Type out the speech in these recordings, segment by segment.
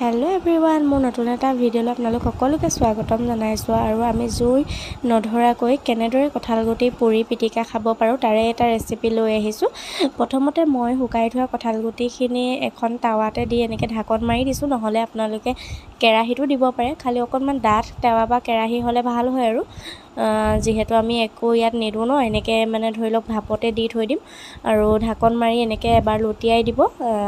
Hello' everyone, মোৰ নতুন এটা ভিডিঅ'লৈ আপোনালোক সকলোকে স্বাগতম জনাইছোঁ। আৰু আমি জুই নধৰাকৈ কেনেদৰে কঁঠালগুটি পুৰি পিটিকা খাব পাৰোঁ তাৰে এটা ৰেচিপি লৈ আহিছোঁ। প্ৰথমতে মই শুকাই থোৱা কঁঠালগুটিখিনি এখন টাৱাতে দি এনেকৈ ঢাকন মাৰি দিছোঁ, নহ'লে আপোনালোকে কেৰাহীতো দিব পাৰে। খালি অকণমান ডাঠ টাৱা বা কেৰাহী হ'লে ভাল হয় আৰু যিহেতু আমি একো ইয়াত নিদিওঁ ন, এনেকৈ মানে ধৰি লওক ভাপতে দি থৈ দিম আৰু ঢাকন মাৰি এনেকৈ এবাৰ লুটিয়াই দিব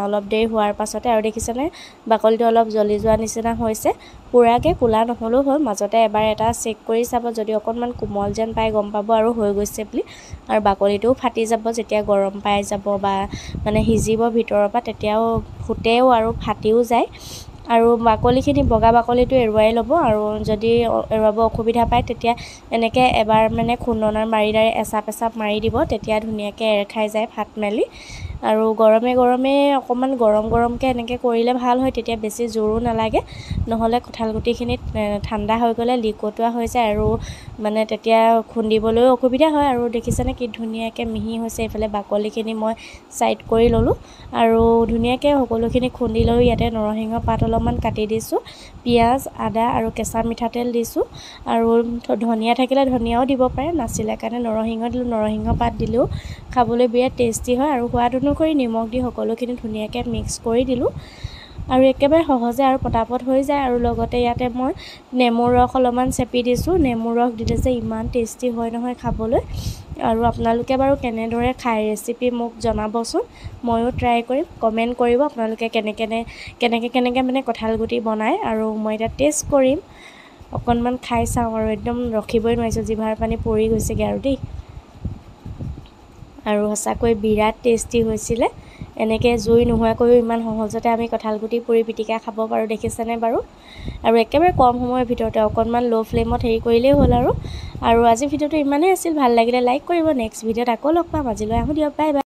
অলপ দেৰি হোৱাৰ পাছতে। আৰু দেখিছেনে বাকলিটো অলপ জ্বলি যোৱা নিচিনা হৈছে, পূৰাকৈ ক'লা নহ'লেও হ'ল। মাজতে এবাৰ এটা চেক কৰি চাব, যদি অকণমান কোমল যেন পাই গম পাব আৰু হৈ গৈছে বুলি। আৰু বাকলিটোও ফাটি যাব যেতিয়া গৰম পাই যাব বা মানে সিজিব ভিতৰৰ পৰা, তেতিয়াও ফুটেও আৰু ফাটিও যায়। আৰু বাকলিখিনি বগা বাকলিটো এৰুৱাই ল'ব, আৰু যদি এৰুৱাব অসুবিধা পায় তেতিয়া এনেকৈ এবাৰ মানে খুন্দনাৰ মাৰিদাৰে এচাপ এচাপ মাৰি দিব, তেতিয়া ধুনীয়াকৈ এৰ খাই যায় ফাট মেলি। আৰু গৰমে গৰমে অকণমান গৰম গৰমকৈ এনেকৈ কৰিলে ভাল হয়, তেতিয়া বেছি জোৰো নালাগে। নহ'লে কঁঠালগুটিখিনিত ঠাণ্ডা হৈ গ'লে লিকটুৱা হৈ যায় আৰু মানে তেতিয়া খুন্দিবলৈও অসুবিধা হয়। আৰু দেখিছেনে কি ধুনীয়াকৈ মিহি হৈছে। এইফালে বাকলিখিনি মই ছাইড কৰি ল'লোঁ আৰু ধুনীয়াকৈ সকলোখিনি খুন্দি লৈ ইয়াতে নৰসিংহ পাত অলপমান কাটি দিছোঁ, পিঁয়াজ, আদা আৰু কেঁচা মিঠাতেল দিছোঁ। আৰু ধনিয়া থাকিলে ধনিয়াও দিব পাৰে, নাছিলে কাৰণে নৰসিংহ দিলোঁ। নৰসিংহ পাত দিলেও খাবলৈ বিৰাট টেষ্টি হয়। আৰু সোৱাদ অনুসৰি নিমখ দি সকলোখিনি ধুনীয়াকৈ মিক্স কৰি দিলোঁ আৰু একেবাৰে সহজে আৰু পটাপট হৈ যায়। আৰু লগতে ইয়াতে মই নেমুৰ ৰস অলপমান চেপি দিছোঁ। নেমুৰ ৰস দিলে যে ইমান টেষ্টি হয় নহয় খাবলৈ। আৰু আপোনালোকে বাৰু কেনেদৰে খায় ৰেচিপি মোক জনাবচোন, ময়ো ট্ৰাই কৰিম। কমেণ্ট কৰিব আপোনালোকে কেনেকৈ কেনেকৈ মানে কঁঠালগুটি বনায়। আৰু মই এতিয়া টেষ্ট কৰিম, অকণমান খাই চাওঁ আৰু একদম ৰখিবই নোৱাৰিছোঁ, জিভাৰ পানী পৰি গৈছেগৈ আৰু দেই। আৰু সঁচাকৈ বিৰাট টেষ্টি হৈছিলে। এনেকৈ জুই নোহোৱাকৈও ইমান সহজতে আমি কঁঠালগুটি পুৰি পিটিকা খাব পাৰোঁ, দেখিছেনে বাৰু। আৰু একেবাৰে কম সময়ৰ ভিতৰতে অকণমান ল' ফ্লেমত হেৰি কৰিলেই হ'ল। আৰু আৰু আজি ভিডিঅ'টো ইমানেই আছিল, ভাল লাগিলে লাইক কৰিব। নেক্সট ভিডিঅ'ত আকৌ লগ পাম। আজিলৈ আহোঁ দিয়ক, বাই বাই।